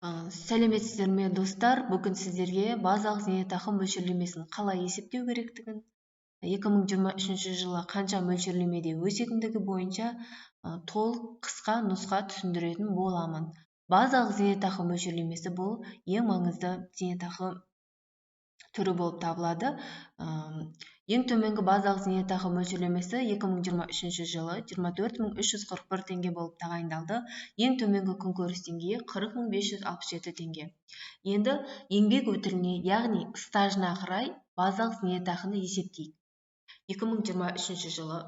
Сәлеметсіздер ме, достар! Бүгін сіздерге базалық зейнетақы мөлшерлемесін қалай есептеу керектігін, 2023 жылы қанша мөлшерлемеде өсетіндігі бойынша толық қысқа нұсқа түсіндіретін боламын. Базалық зейнетақы мөлшерлемесі — бұл ең маңызды зейнетақы түрі болып табылады. Ең төменгі базалық зейнетақы мөлшерлемесі 2023 жылы 24 341 теңге болып тағайындалды. Ең төменгі күнкөріс деңгейі 40 567 теңге. Енді еңбек өтіліне, яғни стажына қарай базалық зейнетақыны есептейік. 2023 жылы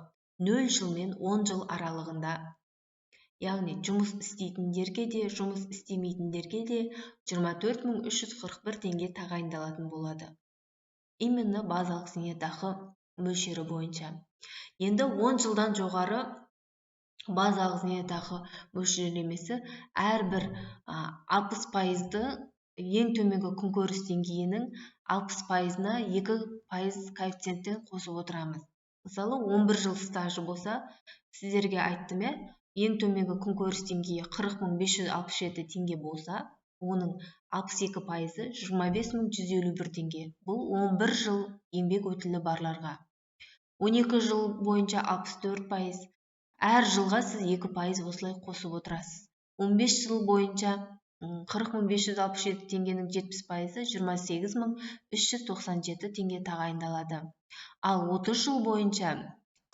0 жыл мен 10 жыл аралығында, яғни жұмыс істейтіндерге де, жұмыс істемейтіндерге де 24 341 теңге тағайындалатын болады, именно базалық зейнетақы мөлшері бойынша. Енді 10 жылдан жоғары базалық зейнетақы мөлшерлемесі әрбір 60 пайызды, ең төменгі күнкөріс деңгейінің 60 пайызына 2% коэффициенттен қосып отырамыз. Мысалы, 11 жыл стажы болса, сіздерге айттым, иә, ең төменгі күнкөріс деңгейі 40 567 теңге болса, оның 62 пайызы 25 151 теңге. Бұл 11 жыл еңбек өтілі барларға. 12 жыл бойынша 64%. Әр жылға сіз 2% осылай қосып отырасыз. 15 жыл бойынша 40 567 теңгенің 70 пайызы 28 397 теңге тағайындалады. Ал 30 жыл бойынша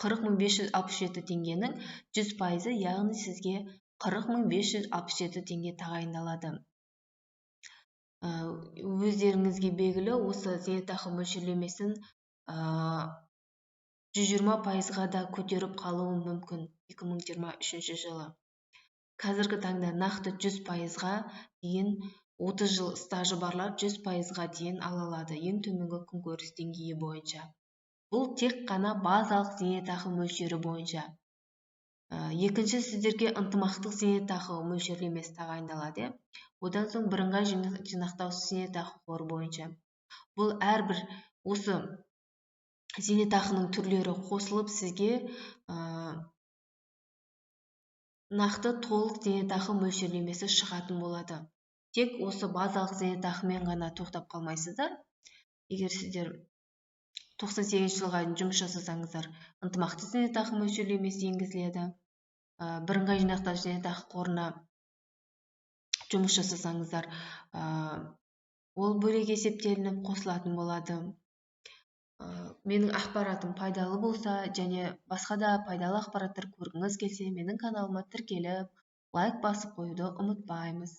40 567 теңгенің 100 пайызы, яғни сізге 40 567 теңге тағайындалады. Өздеріңізге белгілі, осы зейнетақы мөлшерлемесін 120 пайызға да көтеріп қалуы мүмкін 2023 жылы. Қазіргі таңда нақты 100 пайызға дейін, 30 жыл стажы барлар 100 пайызға дейін ала алады ең төменгі күнкөріс деңгейі бойынша. Бұл тек қана базалық зейнетақы мөлшері бойынша. Екінші, сіздерге ынтымақтық зейнетақы мөлшерлемесі тағайындалады, иә. Одан соң бірыңғай жинақтаушы зейнетақы қоры бойынша. Бұл әрбір осы зейнетақының түрлері қосылып, сізге нақты толық зейнетақы мөлшерлемесі шығатын болады. Тек осы базалық зейнетақымен ғана тоқтап қалмайсыздар. Егер сіздер 98-жылға дейін жұмыс жасасаңыздар, ынтымақты зейнетақы мөлшерлемесі енгізіледі. Бірыңғай жинақтаушы зейнетақы қорына жұмыс жасасаңыздар, ол бөлек есептелініп қосылатын болады. Менің ақпаратым пайдалы болса және басқа да пайдалы ақпараттар көргіңіз келсе, менің каналыма тіркеліп, лайк басып қоюды ұмытпаймыз.